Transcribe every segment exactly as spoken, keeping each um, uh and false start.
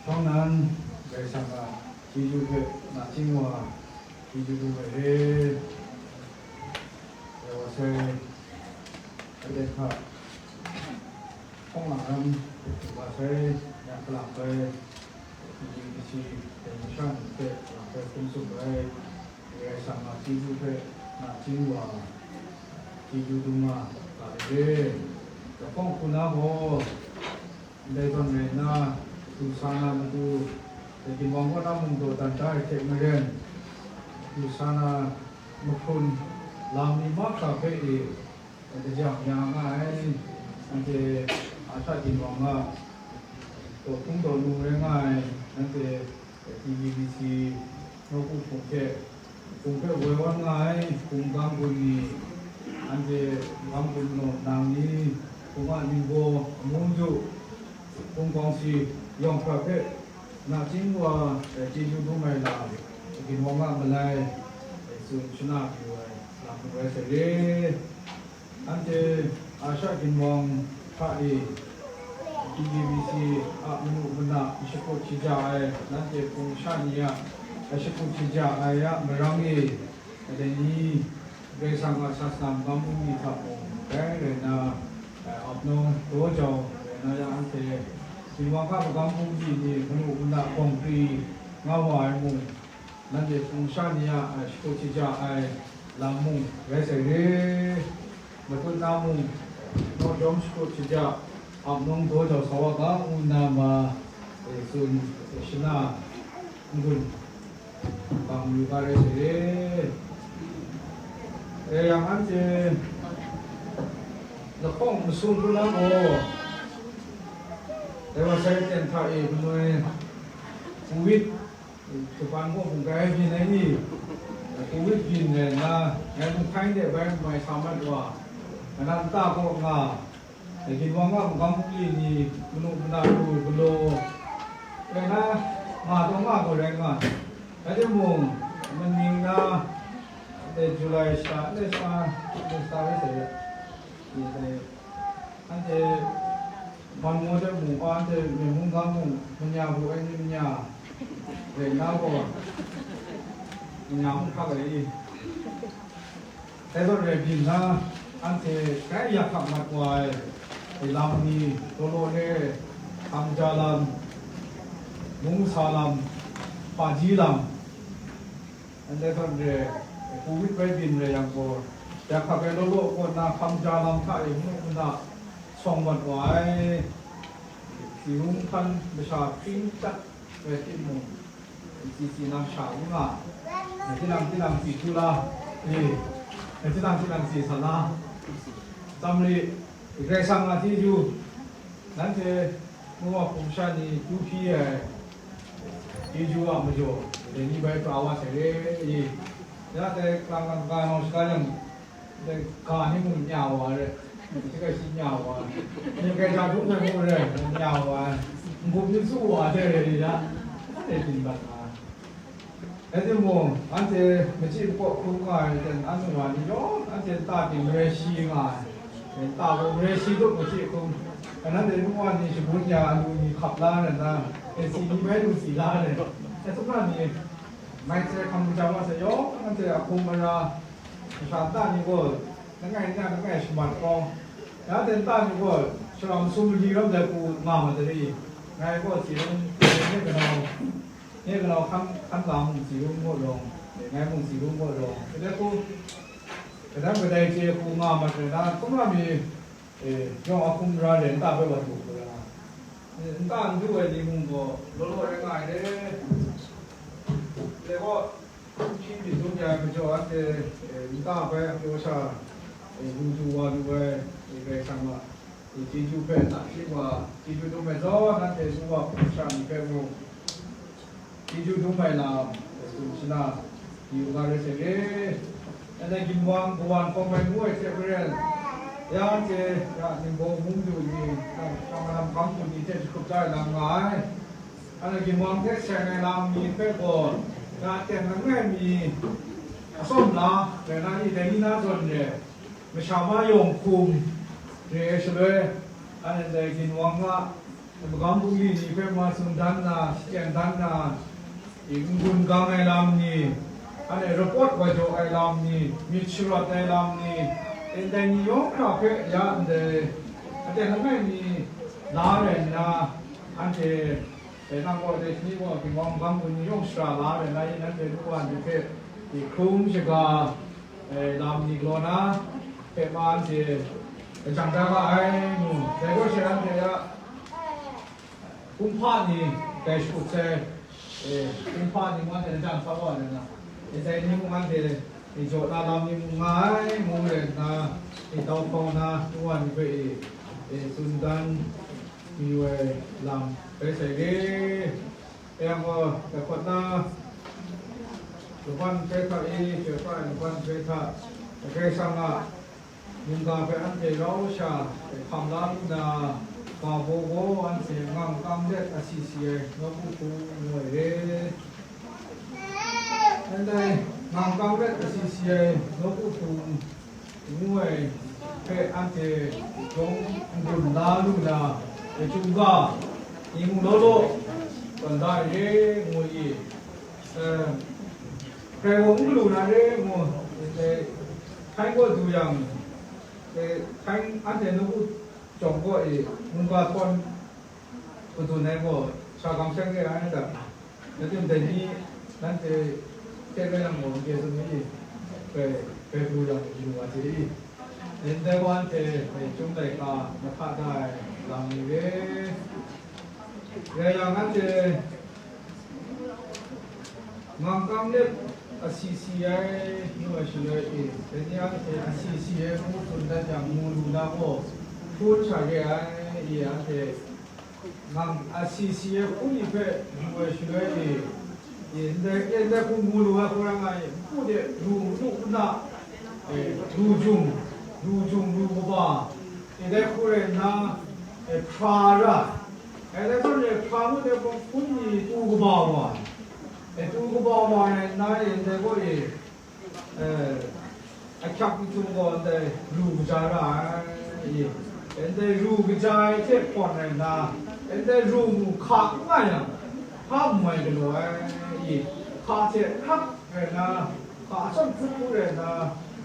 Hpang nan, Karai Kasang a chyeju hpe nachying wa, chyeju dum ai re. Dai wa sai, aten hta, hpawng lang ram hte hkru wa sai, nya kalang bai, P G B C, dai masha ni hpe kalang bai hkum tsun ai, Karai Kasang a chyeju hpe nachying wa, chyeju dum nga ga ai re. Lahkawng hku na gaw, Ndai zawn rai nna, du sa na matu, dai ginwang kaw na mung dawdan da ai hte maren, du sa na mahkrun lam ni mahkra hpe e, kajang ya nga ai, anhte Asha ginwang a daw hpung daw nu rai nga ai, nanhte T V B C nawku hpung hte, hpung hpe woi wan nga ai hpung gang gun ni, anhte gang gun naw nang ni, hpung a ningbaw, amu maju, hpung kawng si yawng hkra hpe, nachying wa, eh, chyeju dum ai lam, ginwang a malai, eh, tsun shana pru ai lam hpe rai sai re. Anhte Asha ginwang hta e, T V B C a manu mana shakut shaja ai, nanhte hpung sha ni a shakut shaja ai a marang e, dai ni Karai Kasang a sasana magam bungli hta mung, dai rai nna, eh, ap nawng daw jau rai na yang, anhte ginwang a magam bungli ni manu mana bawng pri nga wa ai mung, nanhte hpung sha ni a, a, shakut shaja ai lam mung rai sai re, matut na mung, nawjawm shakut shaja, ap nawng daw jau sa wa ga, ngu nna ma, e, tsun, e, shana, n-gun, bang yu ga rai sai re. E, yang anhte lahkawng masum hkru na gaw, dai wa sai ten hta e manoi, Covid, Japan kaw mung grai byin ai ni, Covid byin rai nna, ngai mung hkai de bai mai sa mat wa, kanan ta kaw nga, ginwang a magam bungli ni, manu mana lu galaw, rai na, nga taw nga gaw rai nga, rai timung, maning na, ndai July sha, ndai sha, ndai sha rai sai, ndai, anhte, man ngu de mung, anhte myen mung ga mung, manya bu ai ni manya, rai na gaw, manya hkak ai i. Dai zawn rai byin na, anhte grai yak hkak mat wa ai, lam ni, law law le, hkam ja lam, mung sa lam, hpaji lam, Anhte hkan re, Covid bai byin re yang gaw, yak hkak e law law kaw na hkam ja lam hta e manu mana shawng mat wa ai, tsi hkungtan masha hpring chyat rai timung, tsi tsi na sha n nga, tinang tinang tsi htu la, e, tinang tinang tsi sa la, tsam re, Karai Kasang a chyeju, nanhte Ngu wa hpung sha ni tu hpyi ai chyeju a majaw, dai ni bai pra wa sai re i. Ya dai kang kang ka nau shaga yang, dai ga ni mung nya wa re, shi kai shi nya wa, ni kai ja hpung kai mung re, nya wa, n-gup ni tsu wa de re i ya, dai byin bat nga. Rai timung, anhte machyi makaw hkrum nga ai ten, anhte wa ni yawng anhte nta ting marai shi nga ai, nta gaw marai shi tup machyi hkrum, anhte nu wa ni shabun ya alu ni hkap la ai na, si ni bai lu si la ai, atum na ni, mai sai hkam kaja wa sai yawng anhte a hkum mara, masha nta ni gaw, langai nna langai shamat kau, ya ten nta ni gaw, shara masum mali ram dai hku nga ma dai ni, ngai gaw si rung, ne kanau, Nye kanau hkan, hkan la mung tsi rum gaw rawng, e, ngai mung tsi rum gaw rawng, kadai hku, kadai kadai chye hku nga mat ai na, hkrum na mi, e, yawng a hkum ra re, nta bai wa du hku ra. E, nta n du ai ni mung gaw, law law rai nga ai re. Le gaw, hpyi myit dum ya ai majaw, anhte, e, nta bai a pyaw sha, e, lu du wa lu ai, e, Karai Kasang a, Chyeju hpe na shi wa, chyeju dum ai zawn, nanhte nu wa hpung sha ni hpe mung, chyeju dum ai lam, tsun shana, yu nga rai sai re. Nanhte ginwang kawan hkawm ai ngu ai hte maren, ya anhte ya ningbaw mung du ni, shawng lam hkam du ni hte jahkrup da ai lam nga ai. Anhte ginwang hte seng ai lam ni hpe gaw, ya ten langai mi, atsawm la, rai na ni, dai ni na zawn re, masha ma yawng hkum re ai shaloi, anhte dai ginwang a Magam bungli ni hpe ma tsun dan na, shachyen dan na, i n-gun gang ai lam ni, anhte rapawt wa jaw ai lam ni, myit sharawt ai lam ni, ndai ni yawng hkra hpe ya ndai, aten langai mi la rai nna, anhte, e, nang gaw dai hpyi gaw, Ginwang magam bungli ni yawng shara la rai nna, yin anhte nu wa ni hpe, i hkrum shaga, e, lam ni galaw na, hpe ma anhte lajang da ga ai mu, dai gaw she anhte a kumhpa ni dai shakut sai, e, kumhpa ni mung anhte lajang sa wa ai na, e, dai ni mung anhte, e, jaw na lam ni mung nga ai mu rai nna, e, tau hkau na, nu wa ni hpe, e, e, tsun dan mi wai lam rai sai re. E yang gaw, dai hpawt na, laban hpe hta e, hte hpa ai laban hpe hta, Karai Kasang a mungga hpe anhte rau sha hkam la lu na, ga baw gaw anhte ngang kang let asi si ai nawku hpung ngu ai re. Ndai ngang kang let asi si ai nawku hpung ngu ai hpe anhte jawng n-gun la lu na, e, chyum ga, ni mung law law tawn da ai re, ngu i, e, grai gaw n galu na re, ngu, e, hkaing gaw du yang, e, hkaing anhte nawku jawng gaw e, mungga htawn kadun ai gaw, sha kamsham re ai da. Nanhte ndai ni, nanhte hte rai yang gaw, n chye tsun mi? Grai, grai pru yang, yu wa hte i? Ndai wa anhte, e, chyum laika mahta da ai lam ni re. Rai yang, anhte ngang kang let asi si ai, nu ai shaloi e, dai ni anhte asi si ai ngu tsun dat yang, mu lu na gaw, hpun sha re ai, i anhte ngang asi si ai hku ni hpe yu ai shaloi e, e, ndai, e, ndai hku mu lu ai hku rai nga e, npu de ru, nu, na, e, ru jung, ru jung, ru kaba, e, dai hku rai nna, e, hpra ra, e, dai hpun e hpra ngut ai hpun ni tu kaba wa, e, tu kaba wa rai nna, e, ndai gaw e, e, ahkyak matu gaw ndai ru kaja ra ai, ndai ru kaja ai hte hpawn rai nna, ndai ru mu hka n nga yang, hpa n mai galaw ai, hka hte hkrap rai nna, hka atsawm hkut hkut rai nna,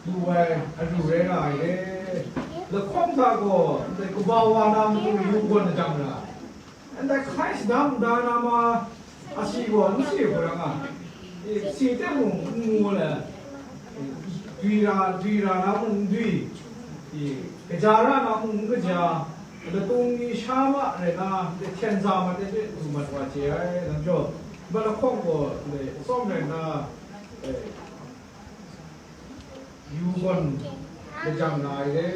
lu ai aru rai nga ai re. Lahkawng hta gaw ndai kaba wa na matu yu gawn lajang ra ai. Ndai hkai shadang da na ma, asi gaw n si hku rai nga, e, si teng mung n ngu le, e, dwi ra, dwi ra na mung n dwi, e, kaja ra na mung n kaja, latung ni sha ma rai na, hten za ma teng hte du mat wa chye ai, nang jaw, ma lahkawng gaw, e, tsawm rai nna, e, yu gawn lajang na ai re.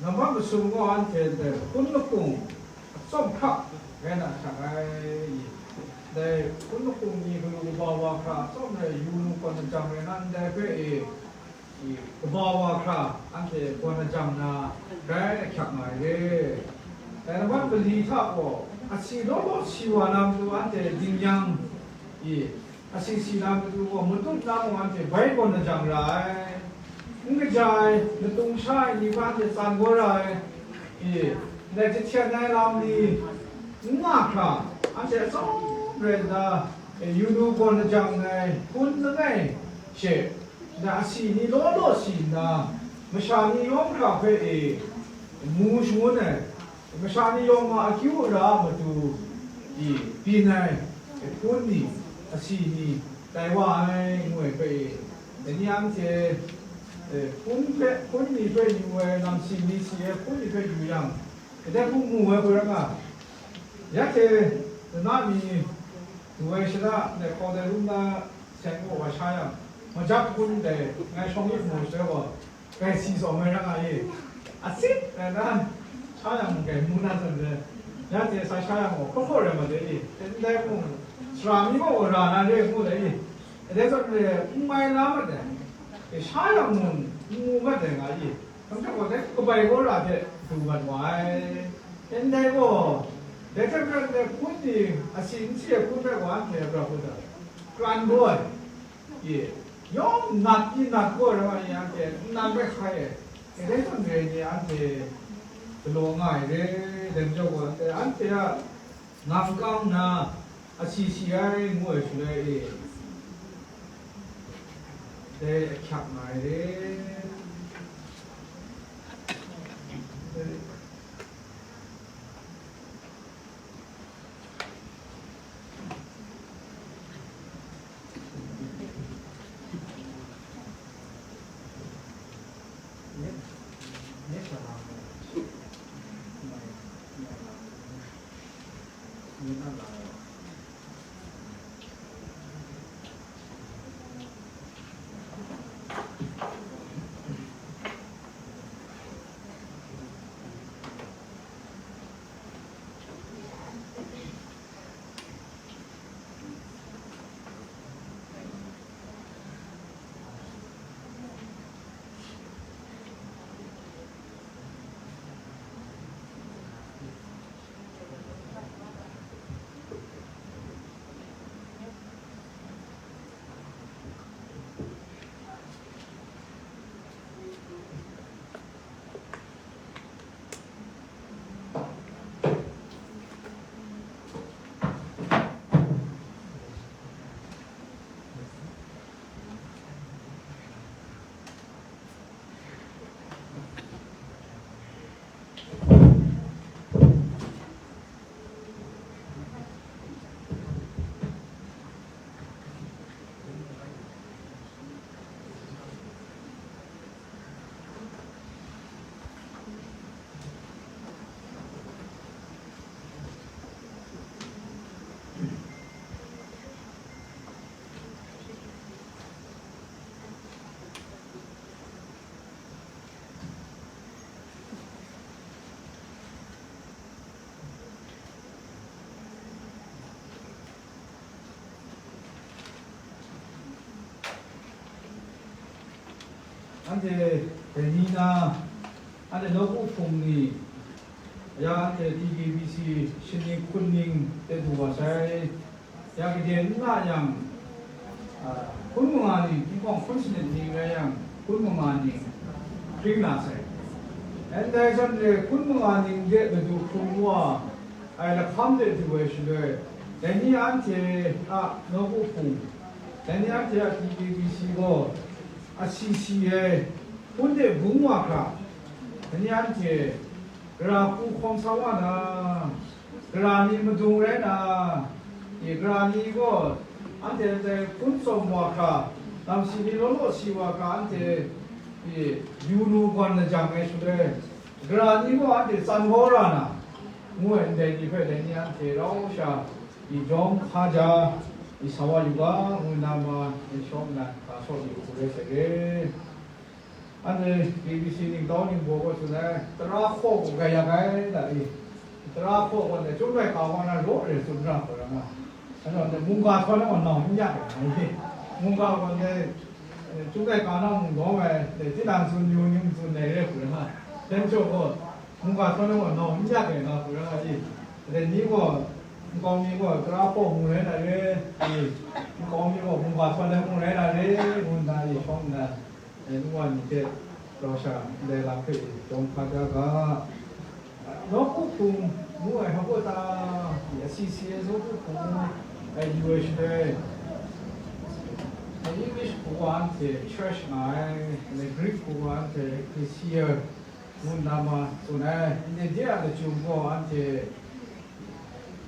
Nambat masum gaw anhte ndai hpun lahkung atsawm hkra rai na shang ai. Dai hpun lahkung ni galu kaba wa hkra atsawm rai yu nu gawn lajang rai na ndai hpe e, i, kaba wa hkra anhte gawn lajang na rai ahkyak nga ai re. Dai nambat mali hta gaw asi law law si wa na matu anhte ding yang, i, asi si na matu gaw matut na mung anhte bai gawn lajang ra ai. N kaja ai, latung sha ai ni hpe anhte tsan gaw ra ai. I, ndai jahten ai lam ni n nga hkra, anhte atsawm rai nna, e, yu nu gawn lajang ai hpun langai she, ndai asi ni law law si nna, masha ni yawng hkra hpe e, mu shangun ai, masha ni yawng a akyu ara a matu, i, byin ai, e, hpun ni, asi ni, tai wa ai, ngu ai hpe e, Dai ni anhte, eh, hpun hpe, hpun ni hpe yu ai, namsi ni si ai hpun ni hpe yu yang, kadai hpung mu ai hku rai nga, ya hte, lana mi du ai shana, dai hkaw dai rum na seng kaw wa sha yang, majak hpun dai ngai shawng yit mu shaloi gaw, grai si tsawm ai rai nga i, atsit rai na, sha yang mung grai mu na zawn re, ya hte sa sha yang gaw, hkaw hkaw rai ma de i, ndai mung, sara mi gaw wa ra na re ngu dai i, dai zawn re, n mai la mat dai, e, sha yang mung, n mu mat dai nga i, hkam hkam gaw dai kabai gaw ra hte du mat wa ai. Ndai gaw, dai hte maren dai hpun ni, asi n si ai hpun rai wa, anhte a pra hku da, kran gaw ai. Ye, yawng nat ni nat gaw rai wa ni anhte nnan bai hkai ai, kadai hpang re ni anhte galaw nga ai re, dai majaw gaw, anhte, anhte a ngang kang na, asi si ai ngu ai shaloi e, dai ahkyak nga ai re. Anhte dai ni na, anhte nawku hpung ni, ya anhte T K B C shaning hkun ning de du wa sai, ya kaden n na yang, a, hpun manga ning, hpun hkawng hpun sanit ni rai yang, hpun manga ning hkring na sai. Ndai zawn re hpun manga ning de ladu hkrung wa ai lahkam de du ai shaloi, dai ni anhte a nawku hpung, dai ni anhte a T K B C gaw, a si si ai, hpun de bung wa hkra, dai ni anhte gara hku hkawm sa wa na, gara ni madung rai na, e, gara ni gaw anhte ndai hpun tsawm wa hkra, namsi ni law law si wa hkra, anhte, e, yu nu gawn lajang ai shaloi, gara ni gaw anhte tsan kau ra na, ngu ai ndai ni hpe dai ni anhte rau sha, i jawm hkaja, i sa wa yu ga, ngu nna ma, i shawng nnan, ga shawng yu hku rai sai re. Anhte K B C ningtau ningbaw gaw tsun ai, tara hkaw gaw grai yak ai, da i. Tara hkaw gaw ndai chyum laika wa na raw re tsun ra hku ra nga. Anhte mungga htawn gaw nau n yak ai, mungga gaw ndai, eh, chyum laika na mung dawng ai, dai tinang tsun yu, ning tsun ai re hku ra nga. Dai majaw gaw, mungga htawn gaw nau n yak ai nga hku ra nga i. Dai ni gaw, nkau mi gaw tara hpaw mu rai na re, i, nkau mi gaw mungga htawn ai mu rai na re, ngu nna i shawng nna, dai nu wa ni hte rau sha ndai lam hpe i jawm hka da ga. Nawku hpung ngu ai hpa ta, i, a si si ai nawku hpung ngu ai yu ai shaloi, English hku wa anhte church nga ai, Greek hku wa anhte ecclesia, ngu nna ma tsun ai. Ndai de a lachyum gaw anhte,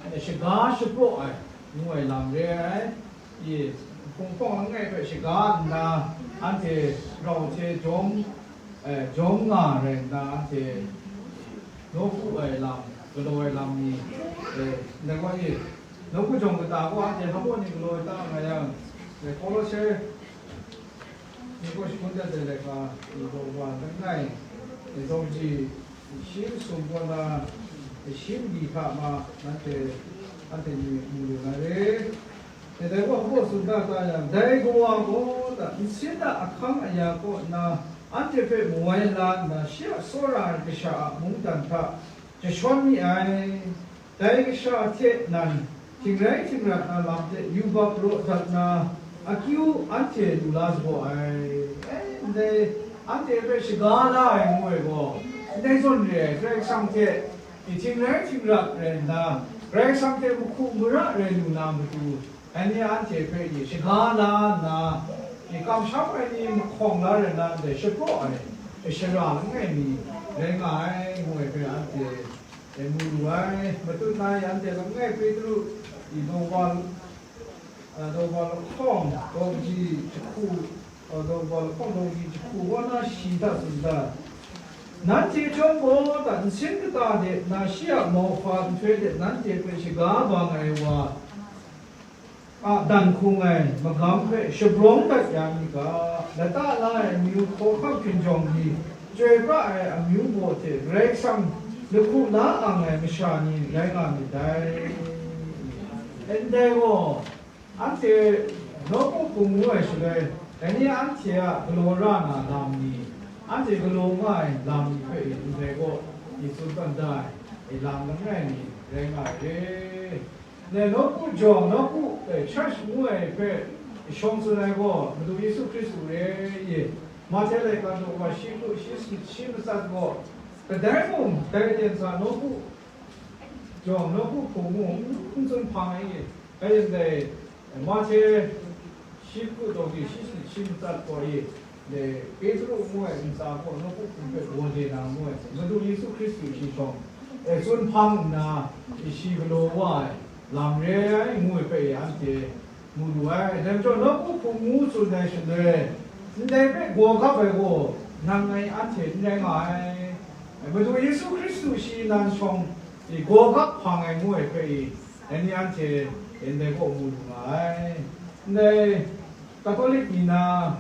anhte shaga shapraw ai, ngu ai lam re ai. I, Hpung hpawng langai hpe shaga nna, anhte rau hte jawm, eh, jawm nga rai nna, anhte nawku ai lam, galaw ai lam ni, eh, ndai wa e, nawku jawng kata gaw anhte hpa ni galaw ai ta nga yang, eh, Kolose ni gaw shangun dat ai laika, ni gaw wa langai, eh, daw ji, shi masum kaw na, eh, shi mali hta ma, nanhte, anhte ni mu lu na re. Dai gaw hpaw tsun da ta yang, dai Kawa gaw nsin a ahkang aya kaw nna anhte hpe mawai la nna, shi a tsawra ai kasha a mungdan hta jashawn mi ai. Dai kasha hte nan htingrai htingrat na lam hte yubak raw dat na akyu anhte lu la saw ai. E, ndai anhte hpe shaga la ai ngu ai gaw, ndai zawn re ai, Karai Kasang hte htingrai htingrat rai nna, Karai Kasang hte mahku mara rai lu na matu, Dai ni anhte hpe ni shaga la nna, ni kamsham ai ni mahkawng la rai na ndai shapraw ai, shara langai mi rai nga ai, ngu ai hpe anhte mu lu ai. Matut na i anhte langai Petru i daw wa, a, daw wa lahkawng daw kaji jahku, a, daw wa lahkawng daw kaji jahku wa na shi hta tsun da, nanhte chyawm gaw, nsin kata de na shi a mauhpa nhtoi de nanhte hpe shaga bang ai wa, a dan hkung ai magam hpe shabrawng dat ya mi ga, lata la ai amyu hkawhkam hkinjawng ni, chyoi pra ai amyu baw hte Karai Kasang lahku la ang ai masha ni rai nga myit dai. Ndai gaw, anhte nawku hpung ngu ai shaloi, dai ni anhte a galaw ra na lam ni, anhte galaw nga ai lam ni hpe ndai gaw, i tsun tawn da ai, i lam langai mi rai nga ai re. Dai nawku jawng, nawku, eh, church ngu ai hpe shawng tsun ai gaw, Madu Yesu Hkristu re i, Mahte laika daw wa shi kru shi sanit shi matsat gaw, kadai mung dai aten hta nawku jawng, nawku hpung ngu n tsun hpang ai i, dai yen dai, Mahte shi kru daw shi sanit shi matsat gaw i, Dai Petru ngu ai ntsa gaw nawku hpung hpe gaw de na ngu ai, Madu Yesu Hkristu shi shawng, e, tsun hpang nna, shi galaw wa ai lam re ai ngu ai hpe anhte mu lu ai. Dai majaw nawku hpung ngu tsun ai shaloi, ndai hpe gaw gap ai gaw, nang ngai anhte n rai nga ai. Madu Yesu Hkristu shi nan shawng, i gaw gap hpang ai ngu ai hpe i, dai ni anhte ndai gaw mu lu nga ai. Ndai Catholic ni na,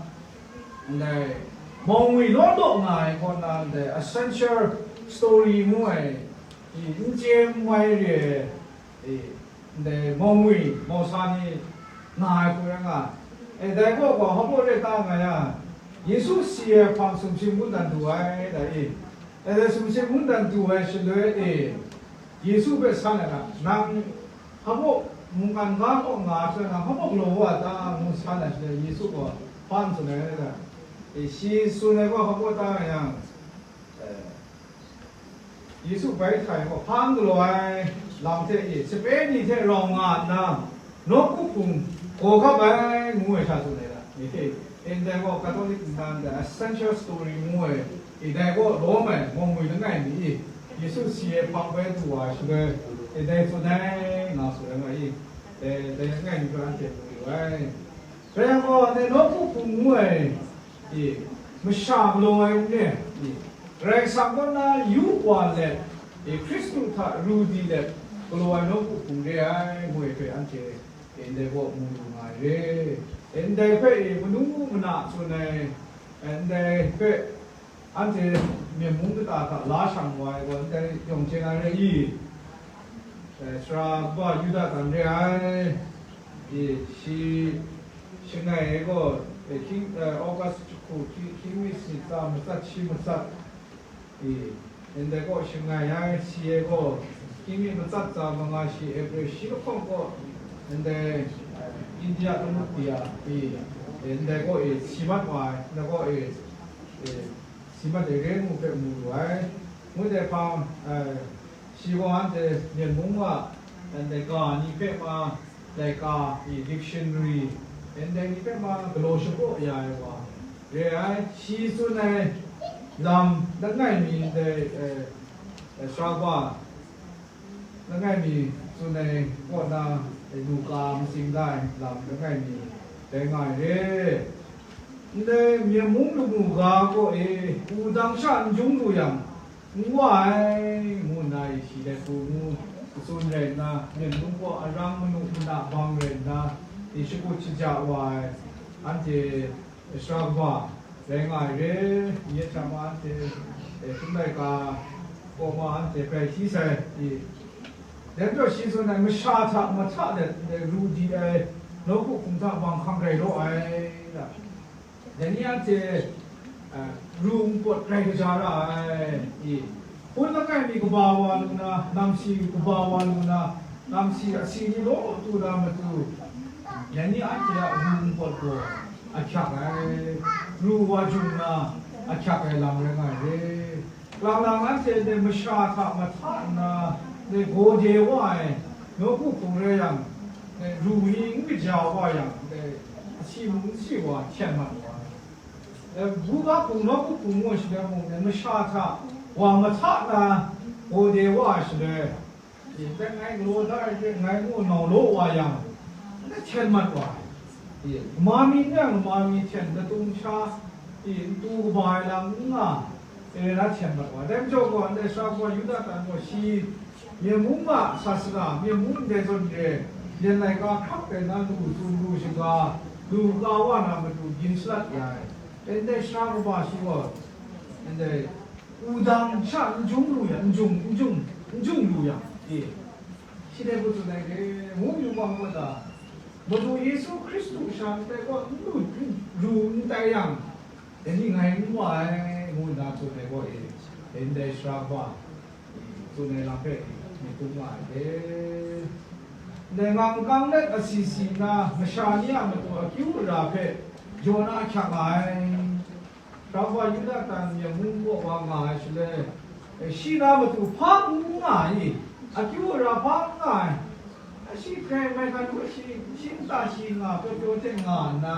ndai mawngwi law law nga ai kaw na, ndai essential story ngu ai, i n chye n mai re ai, i ndai mawngwi mawsa ni nga ai hku rai nga ai. E, dai gaw gaw hpa baw re ta nga yang, Yesu si ai hpang sumsing ngun dan du ai, dai i, e, dai sumsing ngun dan du ai shaloi e, Yesu hpe san ai hta, nang hpa baw mungkan ga kaw nga ai hte, nang hpa baw galaw wa ta, ngu san ai hte, Yesu gaw hpa n tsun ai hte, e, shi tsun ai gaw hpa baw ta nga yang, e, Yesu bai htai gaw hpa n galaw ai lam hte, e, sape ni hte rau nga nna, nawku hpung gaw gap ai, ngu ai hta tsun ai hta, e, e, ndai gaw Catholic nnan the essential story ngu ai, e, dai gaw Rom ai mawngwi langai mi i, Yesu si ai hpang bai du wa ai shaloi, e, dai tsun ai nga tsun ai nga i, e, dai langai mi gaw anhte mu yu ai. Rai yang gaw, dai nawku hpung ngu ai, e, masha galaw ai n re, e, Karai Kasang kaw na yu wa let, e, Hkristu hta ru di let galaw ai nawku hpung re ai, ngu ai hpe anhte, e, ndai gaw mu lu nga ai re. E, ndai hpe, e, manu mana tsun ai, e, ndai hpe, anhte Myen mung kata hta la shang wa ai gaw, ndai yawng hte na re i, e, sara kaba Yuda dan re ai, e, shi shangai ai gaw, e, hkying, e, August jahku hkying, hkying mi sanit tsa matsat shi matsat, e, ndai gaw shangai ai, si ai gaw, hkying mi matsat tsa manga shi April shi lahkawng gaw, ndai, e, India lamu de a, e, e, ndai gaw, e, si mat wa ai, ndai gaw, e, e, si mat ai re ngu hpe mu lu ai. Ngu dai hpang, e, shi gaw anhte Myen mung a, e, laika ni hpe ma, laika, i, dictionary, ndai ni hpe ma galaw shapraw ya ai wa re ai. Shi tsun ai lam langai mi ndai, e, e, sara kaba langai mi tsun ai kaw na, e, Luka matsing da ai lam langai mi, rai nga ai re. Ndai myen mung lamu ga kaw e, wudang sha n jung lu yang, n wa ai, ngu nna shi dai hku ngu katsun rai nna, myen mung kaw arang manu mana bang rai nna, i shakut shaja wa ai, anhte sara kaba rai nga ai re. Nye hta ma anhte, e, hkrum laika kaw ma anhte bai hti sai, i, dai majaw shi tsun ai, masha hta mahta let, e, ru di ai nawku hpung hta bang hkang rai raw ai, da. Dai ni anhte, a, ru npawt grai kaja ra ai, i, hpun langai mi kaba wa lu na, namsi kaba wa lu na, namsi asi ni law tu na matu, dai ni anhte a ru npawt gaw ahkyak ai, ru wa jung na ahkyak ai lam rai nga ai re. Lang lang anhte dai masha hta mahta nna, dai gawde wa ai nawku hpung rai yang, dai ru ni n kaja wa yang, dai asi mung n si wa hten mat wa ai. Dai buga hpung nawku hpung ngu shaloi mung, dai masha hta wa mahta nna gawde wa ai shaloi, e, dai ngai galaw da ai hte ngai ngu nau law wa yang, dai hten mat wa ai. E, ma mi n yang ma mi hten, latung sha, e, n tu kaba ai lam n nga, e, na hten mat wa ai. Dai majaw gaw, ndai sara gaw Yuda tan gaw shi, myen mung a sasana, myen mung ndai zawn re, yen laika hkrak tai na lu tsun lu shaga, lu ka wa na matu gin shalat ya ai. E, ndai sara kaba shi gaw, ndai wudang sha n jung lu yang, n jung, n jung, n jung lu yang, e, shi dai hku tsun ai re, ngu yu wa gaw ta, Madu Yesu Hkristu sha ndai gaw n lu, n ru n tai yang, dai ni ngai n wa ai, ngu nna tsun ai gaw e, dai ndai sara kaba, e, tsun ai lam hpe myit krum nga ai re. Ndai ngang kang let asi si nna, masha ni a matu akyu ara hpe jaw na ahkyak nga ai. Sara kaba Yuda tan myen mung kaw wa nga ai shaloi, e, shi na matu hpa n nga ai, akyu ara hpa n nga ai, shi hkrai mai hkan hku shi, shi nta shi nga pyaw pyaw hte nga nna,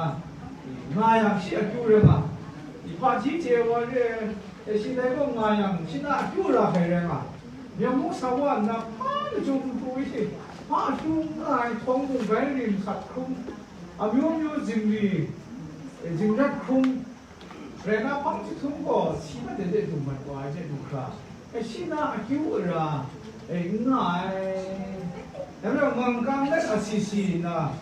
nga yang shi akyu rai nga, hpaji chye ai wa re ai, shi dai kaw nga yang shi na akyu ara hkrai rai nga, myen mung sa wa nna hpa lachyum hku shi hpa akyu n nga ai, htawng mung bai rim sat hkrum, amyu myu zingri, e, zingrat hkrum, rai na, hpang jahtum gaw si mat de de du mat wa ai hte du hkra, e, shi na akyu ara, e, n nga ai. Dai majaw, ngang kang let asi si nna,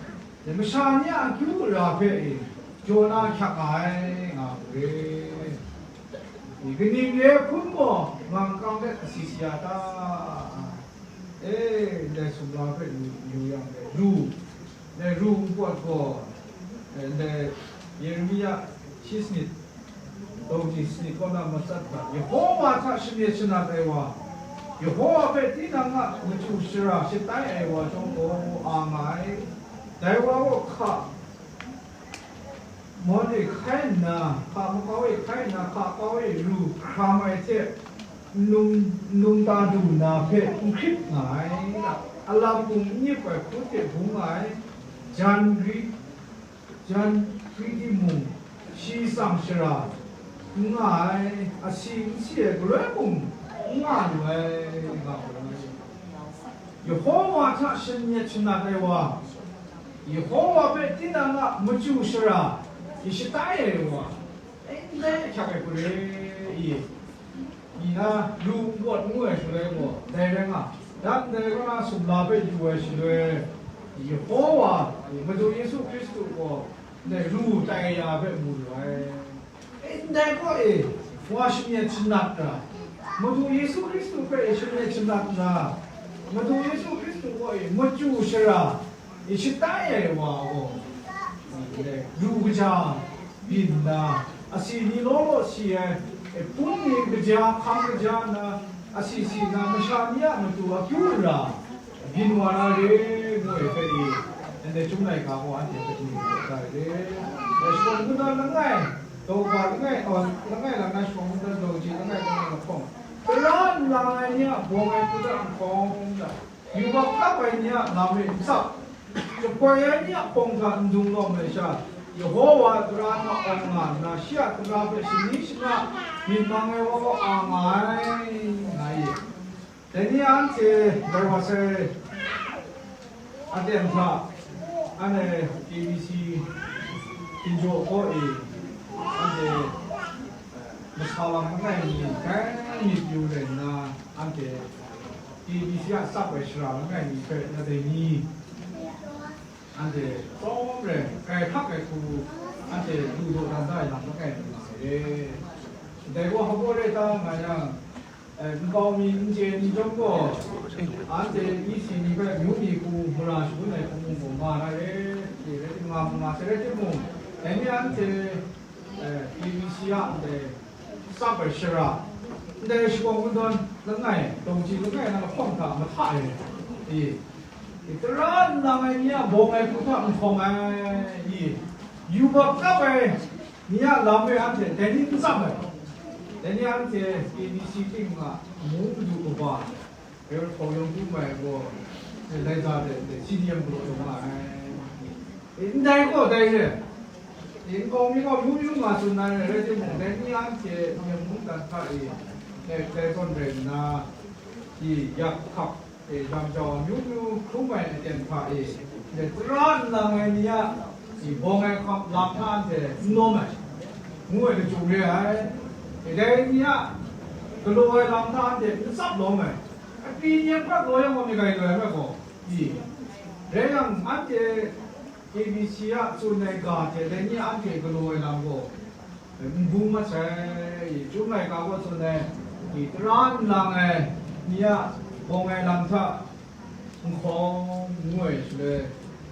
e, masha ni a akyu ara hpe, e, jaw na ahkyak nga ai, nga mu re. E, kaning re ai hpun gaw ngang kang let asi si a ta? E, ndai sumla hpe yu, yu yang, e, ru, ndai ru npawt gaw, e, ndai Yeremia shi sanit, daw ni sanit kaw na matsat hta, Yehova hta shamyet shanat ai wa, Yehova hpe tinang a machyu shara shatai ai wa chyawm gaw, a nga ai. Dai wa gaw hka, mawn e hkai nna, hka makau e hkai nna, hka kau e ru hkram ai hte, nlung, nlung ta du na hpe n hkrit nga ai, alam mung n yip ai hku hte bung nga ai, jan gri, jan gri di mung, shi tsang shara n nga ai, asi n si ai galoi mung n nga lu ai, nga mu ai. Yehova hta shamyet shanat ai wa, Yehova hpe tinang a machyu shara e shatai ai wa, e, ndai ahkyak ai hku re i? Ni na lu npawt ngu ai shaloi gaw, dai rai nga, dat ndai kaw na sumla hpe yu ai shaloi, Yehova, Madu Yesu Hkristu gaw ndai ru tai ya hpe mu lu ai. E, ndai gaw e, wa shamyet shanat ra, Madu Yesu Hkristu hpe e shamyet shanat ra, Madu Yesu Hkristu gaw e machyu shara e shatai ai wa gaw, e, ru kaja byin nna, asi ni law law si ai, e, hpun ni kaja, hkam kaja nna, asi si nna, masha ni a matu akyu ara byin wa na re, ngu ai hpe e, ndai Chyum laika gaw anhte hpe ni yu ai re. E, shakawn kungdawn langai, daw ba langai, aw, langai lang na shakawn kungdawn daw ji langai, langai lahkawng, tara nlang ai ni a bawng ai hku hta nhkawng hta, yubak hkap ai ni a lam e n tsap, shapoi ai ni a hpawng hta n dung lawm ai sha, Yehova a tara hta awn nga nna, shi a tara hpe shani shana myit mang ai wa gaw a nga ai, nga i. Dai ni anhte rai wa sai, aten hta, anhte K B C Hkinjaw kaw e, anhte, eh, masa lam langai mi, dai myit yu rai nna, anhte K B C a tsap ai shara langai mi hpe, ya dai ni, anhte tsawm rai, grai hkrak ai hku, anhte du daw dan da ai lam langai mi nga ai re. Dai gaw hpa rai ta nga yang, eh, nkau mi n chye ni chyawm gaw, anhte E C ni hpe amyu ni hku mara shangun ai hpung gaw nga na re, re, rai timung, nga mu nga sai rai timung, dai ni anhte, eh, K B C a ndai tsap ai shara, ndai shakawn kungdawn langai, dawng chyi langai na lahkawng hta mahta e, i, i, tara nlang ai ni a bawng ai hku hta n hkawm ai, i, yubak kap ai ni a lam e anhte dai ni n tsap ai, dai ni anhte K B C ting a mung madu kaba, Ewol hpawng yawng hkrum ai gaw, dai za de, de, C D M galaw taw nga ai. E, ndai gaw dai re. E, nkau mi gaw myu myu nga tsun na re, rai timung, dai ni anhte Myen mungdan hta e, e, dai zawn rai nna, i, yak hkap, e, lam jau myu myu hkrum ai aten hta e, e, tara nlang ai ni a, i, bawng ai hkap lam hta anhte n lawm ai, ngu ai lachyum re ai. E, dai ni a galaw ai lam hta anhte n tsap lawm ai. Akri nyem prat law yang gaw, mi gai loi ai rai gaw, i, rai yang, anhte K B C a tsun ai ga hte dai ni anhte galaw ai lam gaw, n bung mat sai, i, Chyum laika gaw tsun ai, i, tara nlang ai ni a bawng ai lam hta n hkawm ngu ai shaloi,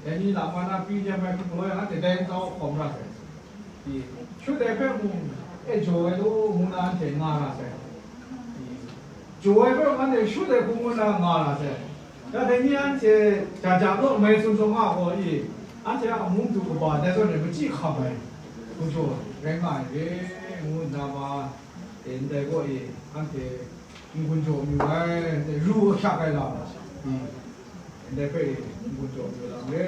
dai ni lam wa na akri nyem ai hpe galaw yang, anhte dai ntsa hkawm ra sai. I, shut ai hpe mung, e, jaw ai law, ngu na anhte nga ra sai. I, jaw ai hpe mung, anhte shut ai hku ngu na nga ra sai. Ya dai ni anhte ja ja law mai tsun taw nga gaw, i, anhte a mung du kaba dai zawn e machyi hkam ai hku jaw rai nga ai re, ngu nna ma, e, ndai gaw, i, anhte n-gun jaw amyu ai, ru ahkyak ai lam, i, ndai hpe, i, n-gun jaw amyu lam re.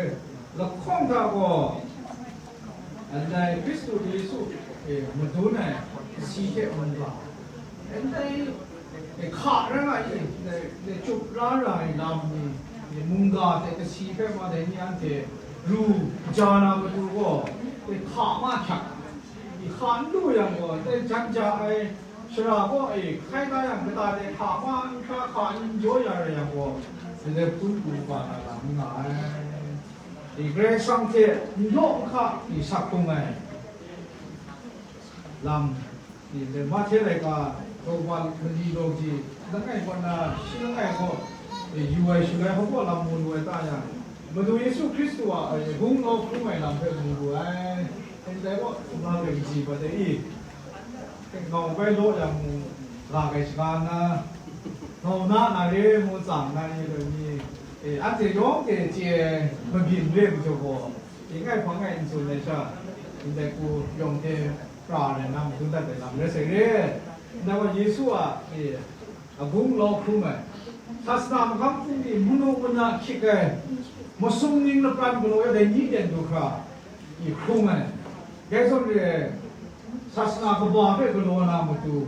Lahkawng hta gaw, ndai Hkristu Yesu, e, madun ai asi hte mungga, ndai, e, hka rai nga i, ndai, ndai chyup la ra ai lam ni, e, mungga hte kasi hpe ma dai ni anhte ru ja na matu gaw, e, hka ma hkyak, i, hka n lu yang gaw, ndai jan ja ai, Shara gaw, e, hkai da yang, kata de hka ma n hkra hka n jaw ya rai yang gaw, ndai hpun pru kaba na lam n nga ai. E, Karai Kasang hte n daw n hka, i, sak hkrung ai lam, i, ndai Mahte laika, daw wa mali daw ji, langai kaw na, shi langai gaw, e, yu ai shaloi hpa lam mu lu ai ta yang, Madu Yesu Hkristu a, e, gunglau hkrum ai lam hpe mu lu ai. Ndai gaw, ma rai kaji, ba de i, Ngau bai law yang mung, la ai shaga na, ngau na na re ngu tsang na ni loi ni, e, anhte yawng hte chye ai mabyin re majaw gaw, e, ngai hpang ngai n tsun ai sha, ndai hku yawng hte pra rai na madun dat ai lam rai sai re. Ndai wa Yesu a, e, a gunglau hkrum ai, sasana magam hpung ni manu mana hkyik ai, masum ning lapran galaw ai dai ni ten du hkra, i hkrung ai. Dai zawn re ai, sasana kaba hpe galaw na matu,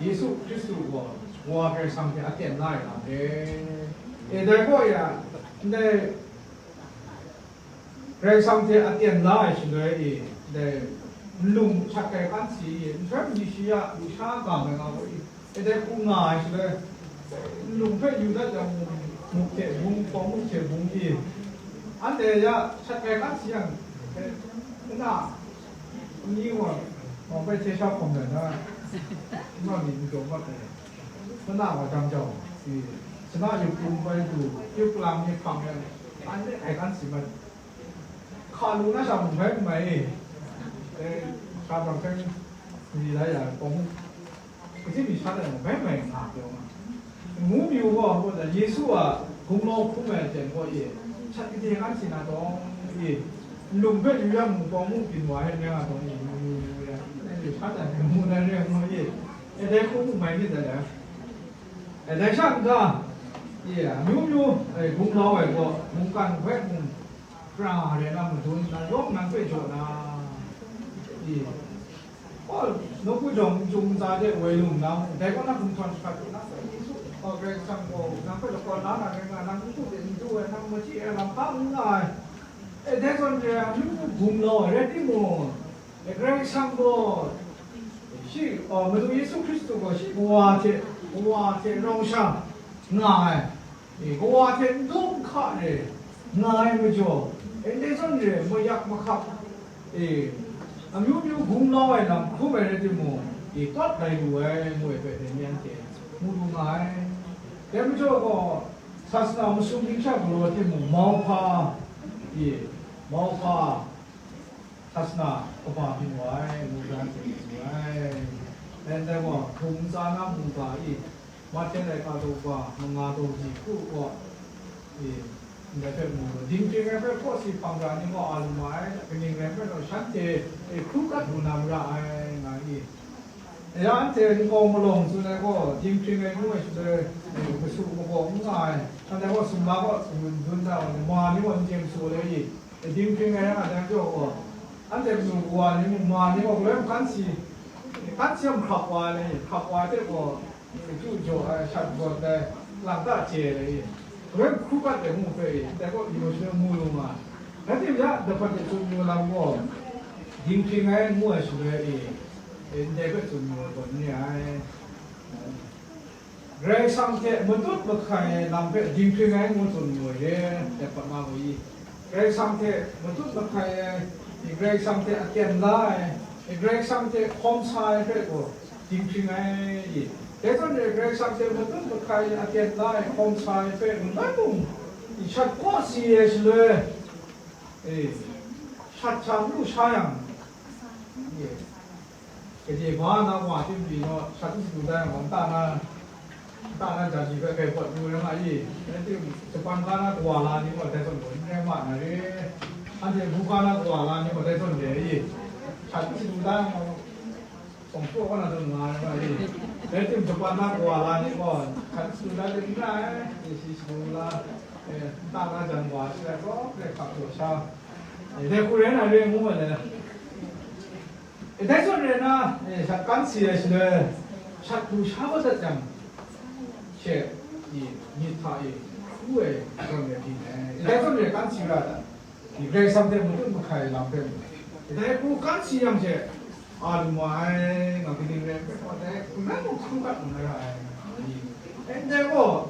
Yesu Hkristu gaw Wa Karai Kasang hte aten la ai lam re. E, dai gaw ya, ndai Karai Kasang hte aten la ai shaloi e, ndai nlung shat kai kan si e, nhtoi ni shi a lusha ga mai nga gaw e, E dai hku nga ai shaloi, nlung hpe yu dat yang, muk hte bung, hpawng muk hte bung i, anhte ya shat kai kan si yang, e, na, ni wa, hpawng bai hte sha hpawng dan na, na ni n jaw mat ai, na wa jang jau, i, sana yup kum bai du, yup lang ni hpang yang, anhte kai kan si mat. Hka lu na sha mung bai n mai, e, sha brang hpe ni la ya, hpawng muk, Kaji mi sha de mung bai mai nga pyaw nga. Ngu mi u gaw, ngu da, Yesu a gunglau hkrum ai aten gaw e, shat kade kan si na tawng e, nlung hpe yu yang mung, hpawng muk byin wa ai rai nga tawng e, ngu, ngu, ngu ya, e, sha de ngu na re ngu e, e, dai hkrum muk mai myit dai da. E, dai sha n-ga, e, amyu myu, e, gunglau ai gaw, mungkan hpe mung, pra re na madun na, yawng nang hpe jaw na, e, Paul, nawku jawng n-, chyum ntsa de woi lung na mu, dai kaw na hkum htawn jahkrat u na, Yesu, o, Karai Kasang gaw, nang hpe lakawn la na rai nga, nang n du de, n du ai, nang machyi ai lam hpa n nga ai. E, dai zawn re ai amyu myu gumlau ai rai timung, e, Karai Kasang gaw, shi, a, Madu Yesu Hkristu gaw shi Kawa hte, Kawa hte rau sha nga ai, e, Kawa hte n dum hka re nga ai majaw, e, dai zawn re ai mayak mahkap, e, amyu myu gumlau ai lam hkrum ai rai timung, e, kawt rai lu ai, ngu ai hpe dai ni anhte mu lu nga ai. Dai majaw gaw, sasana masum ginhka galaw hte mung mauhpa, e, mauhpa, sasana kaba byin wa ai, ngu dan hte byin wa ai. Ndai gaw, hpung ntsa na mungga i, Mahte laika daw ga, manga daw ji hku gaw, e, ndai hpe mu, dinghpring ai hpe hkaw si hpang ra ni gaw a lu ma ai, kaning rai hpe rau shanhte, e, hkru kat lu na mara ai, nga i. Ya, anhte nkau malawng tsun ai gaw, dinghpring ai ngu ai shaloi, e, kasu magaw n nga ai, shanhte gaw sumla gaw tsun dun da ai, ma ni gaw n chye masu ai i, e, dinghpring ai yang a dai jaw gaw, anhte manu kawa ni mung ma ni gaw, galoi mung kan si, kan si hkrap wa ai, hkrap wa ai hte gaw, chyu jaw ai, shat bawt ai, lang ta chye ai, galoi mung hkru kat ai ngu hpe i, dai gaw emotional mu lu nga ai. Rai timung, ya, dai hpang de tsun yu lam gaw, dinghpring ai ngu ai shaloi i, e, ndai hpe tsun yu ai gaw n re ai. Karai Kasang hte matut mahkai ai lam hpe dinghpring ai ngu tsun yu ai re, dai hpang nga gaw i. Karai Kasang hte matut mahkai ai, Karai Kasang hte aten la ai, Karai Kasang hte hkawm sa ai hpe gaw dinghpring ai i. Dai zawn re, Karai Kasang hte matut mahkai ai, aten la ai, hkawm sa ai hpe n rai mung, i, shat kaw si ai shaloi, e, shat hta n lu sha yang, e, gade ba na wa tim pyi naw, shat n shadu da yang gaw, nta na, nta na jan ni hpe kai pawt lu ai nga i, rai timung, Japan ga na kawa la ni gaw dai zawn gaw n rai ma na re, anhte bu ga na kawa la ni gaw dai zawn re i, shat n shadu da yang gaw, sawng pyaw wa na zawn nga ai nga i, rai timung, Japan na kawa la ni gaw, shat n shadu da de n rai, e, shi shadu la, e, nta na jan wa shi rai gaw, rai hkap jaw sha, e, dai hku rai na re ngu ai le. E, dai zawn re na, e, shat kan si ai shaloi, shat du sha kau dat jang, she, i, myit hta e, hkru ai zawn re byin ai. E, dai zawn re kan si ra ai ta? I, Karai Kasang hte matut mahkai ai lam hpe mu. E, dai hku kan si yang she, a lu ma ai, nga kaning rai nme gaw, dai hku nan mung hkru kat lu na ra ai. I, e, ndai gaw,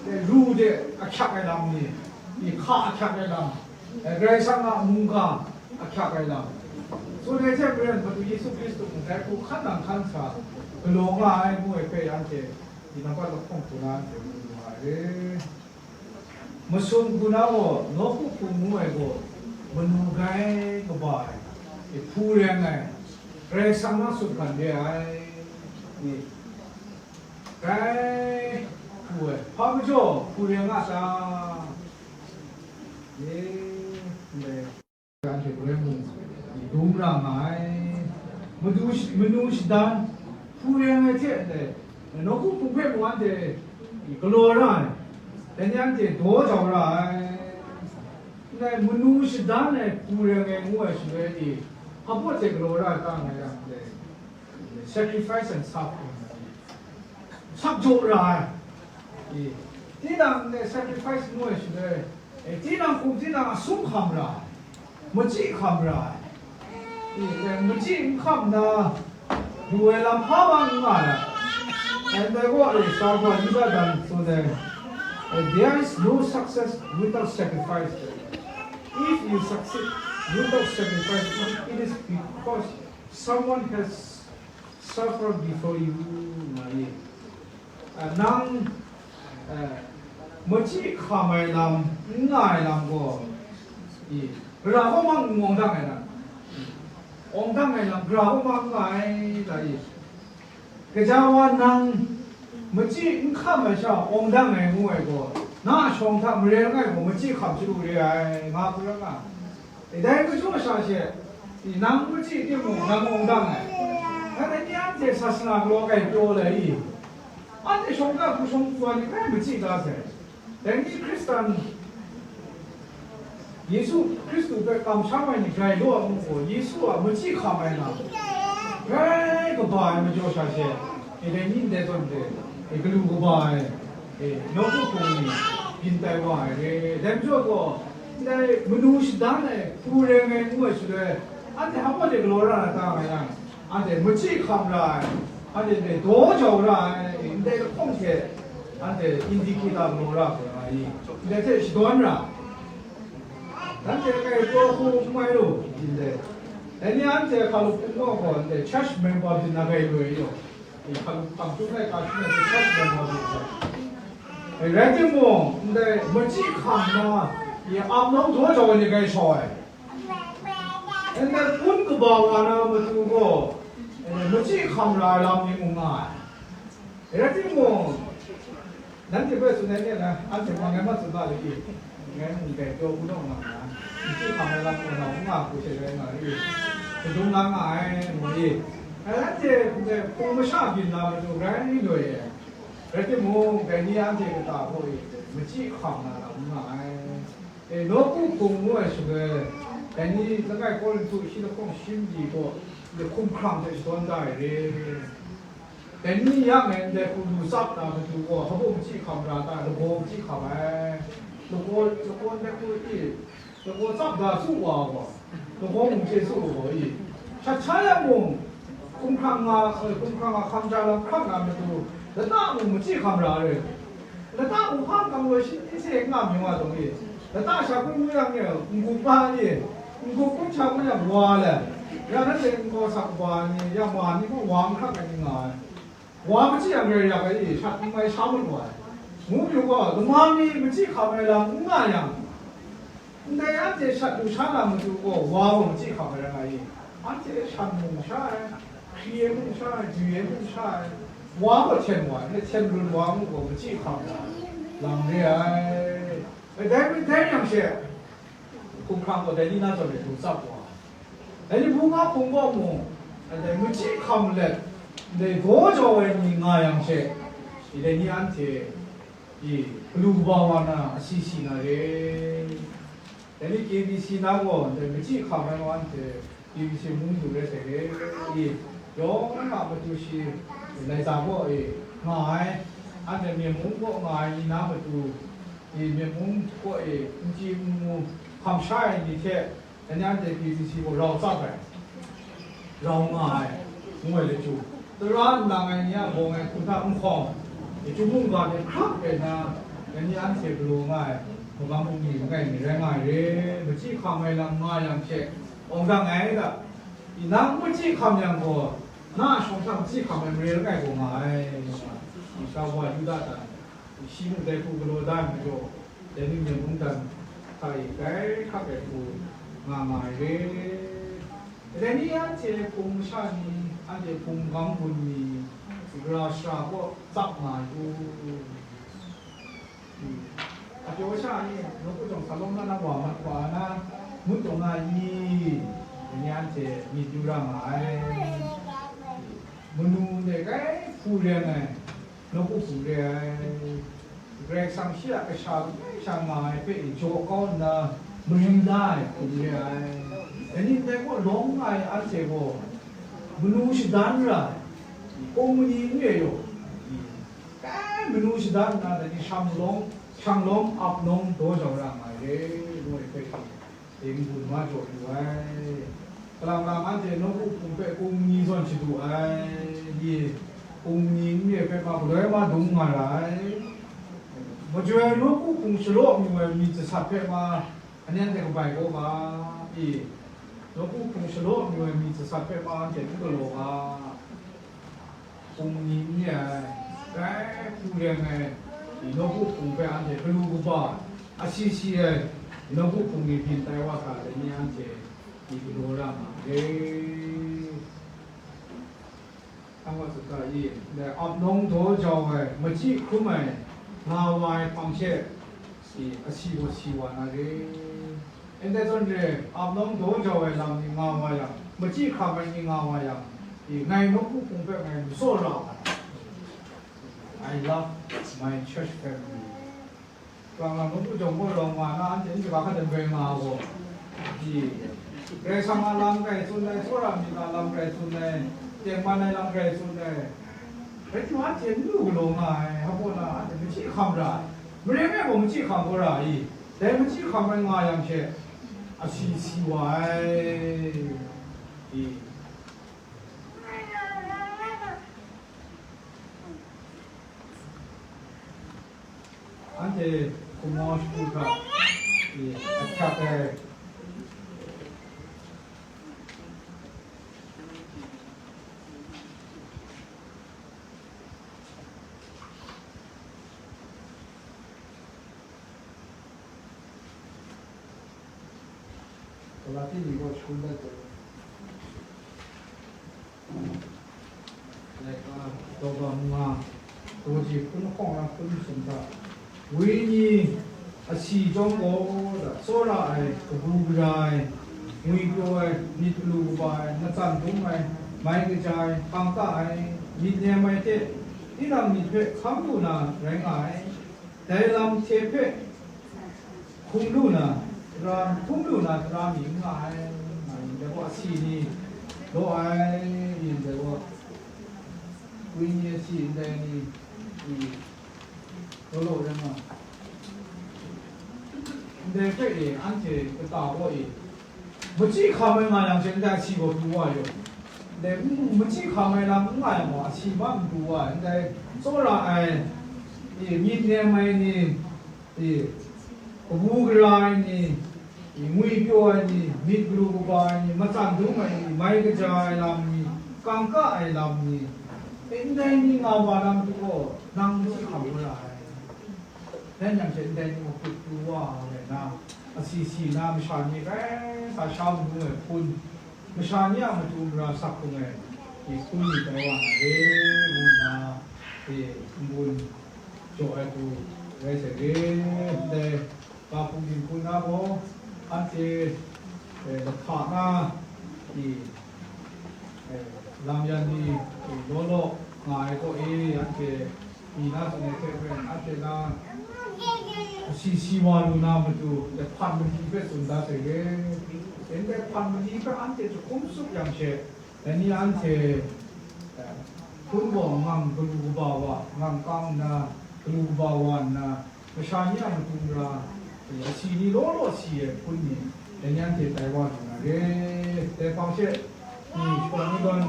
e, ru de ahkyak ai lam ni, i, hka ahkyak ai lam, e, Karai Kasang a mungga ahkyak ai lam. Tsun ai hte maren, Madu Yesu Hkristu mung dai hku hkan nang hkan sa galaw nga ai ngu ai hpe, anhte, i, nampat lahkawng hku na anhte mu lu ai re. Masum hku na gaw, nawku hpung ngu ai gaw, manu grai kaba ai, e, hpu reng ai, Karai Kasang na sutgan re ai, e, grai hpu ai, hpa majaw hpu reng a ta? E, ndai. Anhte galoi mung dum ra nga ai. Madu shi-, manu shadan hpu reng ai hte ndai, nawku hpung hpe mung anhte galaw ra ai, dai ni anhte daw jau ra ai. Ndai manu shadan ai hpu reng ai ngu ai shaloi e, hpa baw hte galaw ra ai ta nga yang, ndai sacrifice and suffering, sak jaw ra ai. E, tinang ndai sacrifice ngu ai shaloi, e, tinang hkum tinang asum hkam ra ai, machyi hkam ra ai. E, e, machyi n hkam na, lu ai lam hpa hpa n nga ai. And I got a Sarva Yuda dan tsun ai, e, there is no success without sacrifice. If you succeed without sacrifice, it is because someone has suffer before you, nga i. A, nang, a, machyi hkam ai lam, n nga ai lam gaw, i, gara gaw mang n awng dang ai lam, awng dang ai lam gara gaw mang n nga ai, la i. Gaja wa nang machyi n hkam ai sha awng dang ai ngu ai gaw, na a shawng hta mare langai gaw machyi hkam chyalu re ai, nga hku rai nga. E, dai majaw sha she, i, nang machyi timung, nang awng dang ai. Dai ni anhte sasana galaw kai pyaw ai i, anhte shawng da hku shawng pru ai ni grai machyi da sai. Dai ni Hkristan, Yesu Hkristu hpe kamsham ai ni grai law ai ngu gaw, Yesu a machyi hkam ai lam grai kaba ai majaw sha she, e, dai ni ndai zawn de, e, galu kaba ai, e, nawku hpung ni byin tai wa ai re. Dai majaw gaw, Ndai manu shadan ai hku rai ngai ngu ai shaloi, anhte hpa de galaw ra na ta nga yang, anhte machyi hkam ra ai, anhte ndai daw jau ra ai, ndai lahkawng hte anhte indicate galaw ra ai nga i, ndai hte shadawn ra. Nanhte kai pyaw hku n mai lu, ndai. Dai ni anhte hkalup hpung gaw gaw ndai church member byin na kai lu ai yaw. Hkam, hkam chyum ai, ka chyum ai, hkam chyum ai, hkam chyum ai. Rai timung, ndai machyi hkam na, i ap nau daw jau ai ni grai shaw ai. Ndai hpun kaba wa na matu gaw, machyi hkam ra ai lam ni mu nga ai. Rai timung, nanhte hpe tsun ai ni na, anhte ma ngai ma tsun ga le i? Ngai mung dai pyaw hku naw nga nga, n chyi hkam ai lam kaw na, n nga hku she rai nga i, shadum la nga ai, ngu i. Ngai anhte hpe hpung masha byin na matu grai n loi e. Rai timung, dai ni anhte kata hpaw i, machyi hkam na lam n nga ai. E, nawku hpung ngu ai shaloi, dai ni langai Korinhtu shi lahkawng shi mali gaw, hkumhkrang hte shadawn da ai re. Dai ni yang e ndai hku lu tsap na matu gaw, hpa mung machyi hkam ra ta, lagaw machyi hkam ai. Lagaw, lagaw ndai hku i, lagaw tsap da su wa gaw, lagaw mung chye su wa gaw i. Shat sha yang mung, hkumhkrang nga, hkumhkrang nga hkam ja lam hkrap na matu, lata mung machyi hkam ra ai. Lata mung hkam hkam gaw shi n se n nga myit wa dawng i. Lata sha hkrum ngu yang e, n-gup nga i, n-gup hkrum sha ngu yang wa le, ya nanhte nkau sa kaba ni, ya ma ni gaw wa n hkrap ai ni nga ai. Wa machyi yang rai yak ai i, shat n mai sha mat wa ai. Ngu yu gaw, lama mi machyi hkam ai lam n nga yang, ndai anhte shat lu sha na matu gaw, wa gaw machyi hkam ai rai nga i, anhte shan mung sha ai, hkri e mung sha ai, jwi e mung sha ai, wa gaw hten wa ai, hten run wa mu gaw machyi hkam ai lam re ai. Dai, dai yang she, hkumhkrang gaw dai ni na zawn e lu tsap wa ai. Dai ni bungga hpung gaw mung, dai machyi hkam let, dai gaw jau ai ni nga yang she, dai ni anhte, i, galu kaba wa na, asi si na re. Dai ni K B C na gaw, dai machyi hkam ai wa anhte, K B C mung du re sai re, i, yawng a matu shi, lai tsa gaw, i, nga ai, anhte Myen mung kaw nga ai ni na matu, i, Myen mung kaw e, n chyi n mu, hkam sha ai ni hte, Dai ni anhte K B C gaw rau tsap ai, rau nga ai, ngu ai lachyum. Tara nlang ai ni a bawng ai hku hta n hkawm, i, chyum mungga hte hkrap rai nna, dai ni anhte galaw nga ai, magam bungli langai mi rai nga ai re, machyi hkam ai lam nga yang hte, awng dang ai da. I, nang machyi hkam yang gaw, na a shawng hta machyi hkam ai mare langai gaw nga ai, nga ai. Masha wa Yuda hta, Shi mung dai hku galaw da ai majaw, dai ni myen mungdan hta e grai hkrak ai hku nga ma ai re. Dai ni anhte hpung masha ni, anhte hpung magam gun ni, gara shara kaw tsap nga ai u. A pyaw sha ni, nawku jawng sa lawm na na wa mat wa na, ngut taw na i, dai ni anhte myit yu ra nga ai. Manu ndai grai hpu reng ai, nawku hpung re ai. Karai Kasang shi a kasha langai sha nga ai hpe jaw kau nna marin da ai hpung re ai. Dai ni ndai kaw lawm nga ai anhte gaw, manu shadan ra ai, kawng mani n re yaw, kai manu shadan nna, dai ni shang lawm, shang lawm, ap nawng daw jau ra nga ai re, ngu ai hpe, Dai n-gun ma jaw lu ai. Kalang lang anhte nawku hpung hpe kung ni zawn shadu ai, i, kung ni n re hpe ma galoi ma dung nga ra ai. Majoi nawku hpung shalaw mayu ai myit jasat hpe ma, anhte kabai kau ga, i, nawku hpung shalaw mayu ai myit jasat hpe ma anhte n galaw ga. Hpung ni n re ai, grai hpu reng ai, nawku hpung hpe anhte galu kaba, asi si ai, nawku hpung ni byin tai wa hkra, dai ni anhte myit galaw ra nga ai. Nang wa tsun ga i, ndai ap nawng daw jau ai, machyi hkrum ai, nga wa ai hpang she, i, asi gaw si wa na re. Ndai zawn re, ap nawng daw jau ai lam ni nga wa yang, machyi hkam ai ni nga wa yang, i, ngai nawku hpung hpe ngai masaw ra ai. I love my church family. Kalang lang nawku jawng gaw rawng nga na, anhte n shaga hkat ai bai nga gaw, i, Karai Kasang a lam grai tsun ai, tsawra myit a lam grai tsun ai, tengman ai lam grai tsun ai, rai timung, anhte n lu galaw nga ai, hpa na, anhte machyi hkam ra ai, mare me gaw machyi hkam gaw ra i, Dai machyi hkam ai nga yang she, asi si wa ai. I. Anhte hkumau shagu hta, i, ahkyak ai. Galati ni gaw shagun dat ai. Laika daw ga manga, daw ji hpun hkawng na hpun masum hta, wenyi asi chyawm gaw, tsawra ai, kabu gara ai, ngwipyaw ai, myit galu kaba ai, matsan dum ai, mai kaja ai, kangka ai, myit nem ai hte, tinang myit hpe hkam lu na rai nga ai. Dai lam hte hpe hkum lu na, tara, hkum lu na tara mi n nga ai, nga ai, dai gaw asi ni law ai, ni dai gaw, wenyi asi ndai ni, i, law law rai nga ai. Ndai hpe e, anhte kata gaw e, machyi hkam ai nga yang she, ndai asi gaw du wa yaw. Ndai, mm, machyi hkam ai lam n nga yang gaw, asi hpa n du wa ai, ndai tsawra ai, i, myit nem ai ni, i, kabu gara ai ni, i, ngwipyaw ai ni, myit galu kaba ai ni, matsan dum ai ni, mai kaja ai lam ni, kangka ai lam ni, e, ndai ni nga wa na matu gaw, nang machyi hkam wa ra ai. Dai yang she ndai ni mukut pru wa ai na, asi si na masha ni rai sa sha mung ai hpun, masha ni a matu mara sak hkrung ai, i hpun ni tai wa na re, ngu nna, e, n-gun jaw ai hku rai sai re. Ndai ga hpung dinghku na gaw, anhte, e, lahpa na, i, e, lam yan ni, e, law law nga ai kaw e, anhte, Pyi na tsun ai hte maren, anhte na asi si wa lu na matu, dai hpan mali hpe tsun da sai re. Dai hpan mali hpe anhte jahkum tsup yang she, dai ni anhte, eh, hpun gaw ngang galu kaba wa, ngang kang nna, galu kaba wa nna, masha ni a matu mara, eh, asi ni law law si ai hpun ni, dai ni anhte tai wa lu na re. Dai hpang she, ni shakawn ni gawn,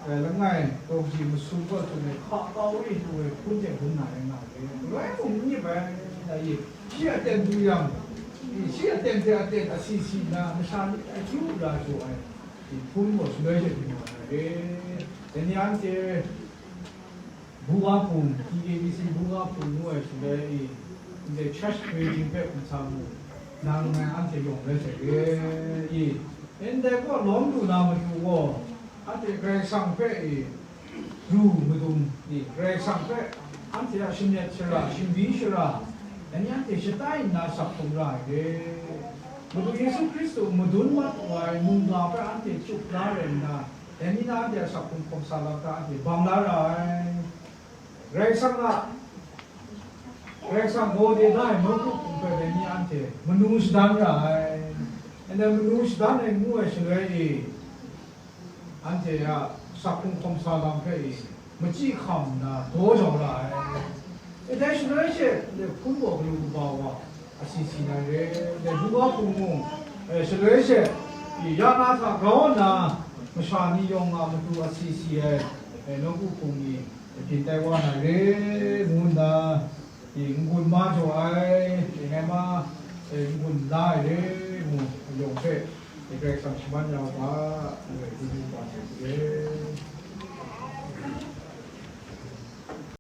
eh, langai, daw kaji masum gaw tsun ai, hka kau e du ai hpun hte hpun na rai nga ai. Galoi mung n myit ai, dai e, shi aten du yang, shi aten hte aten asi si nna, masha ni akyu ra jaw ai, hpun gaw shaloi she du na rai. Dai ni anhte, Buga hpung, T K B C Buga hpung ngu ai shaloi e, ndai church building hpe hkum sa mu, nang ngai anhte yawng rai sai re i. Ndai gaw lawm lu na matu gaw, anhte Karai Kasang hpe e, ru madung ni, Karai Kasang hpe anhte a shamyet shara, shambi shara, dai ni anhte shatai nna sak hkrum ra ai re. Madu Yesu Hkristu madun mat wa ai mungga hpe anhte chyup la rai nna, dai ni na anhte a sak hkrung hkawm sa lam hta anhte bang la ra ai. Karai Kasang a, Karai Kasang gaw de da ai nawku hpung hpe dai ni anhte manu shadan ra ai. Anhte manu shadan ai ngu ai shaloi e, anhte a sak hkrung hkawm sa lam hpe e, machyi hkam nna daw jau ra ai. E, dai shaloi she, ndai hpun gaw galu kaba wa, asi si na re, ndai buga hpung mung, e, shaloi she, i, ya na hta grau nna, masha ni yawng a matu asi si ai, e, nawku hpung ni, e, byin tai wa na re, ngu nna, i, n-gun ma jaw ai, i, ngai ma, e, n-gun la ai re, ngu, yawng hpe, e, Karai Kasang shaman ya u ga, ngu ai, hpung mung wa sai re.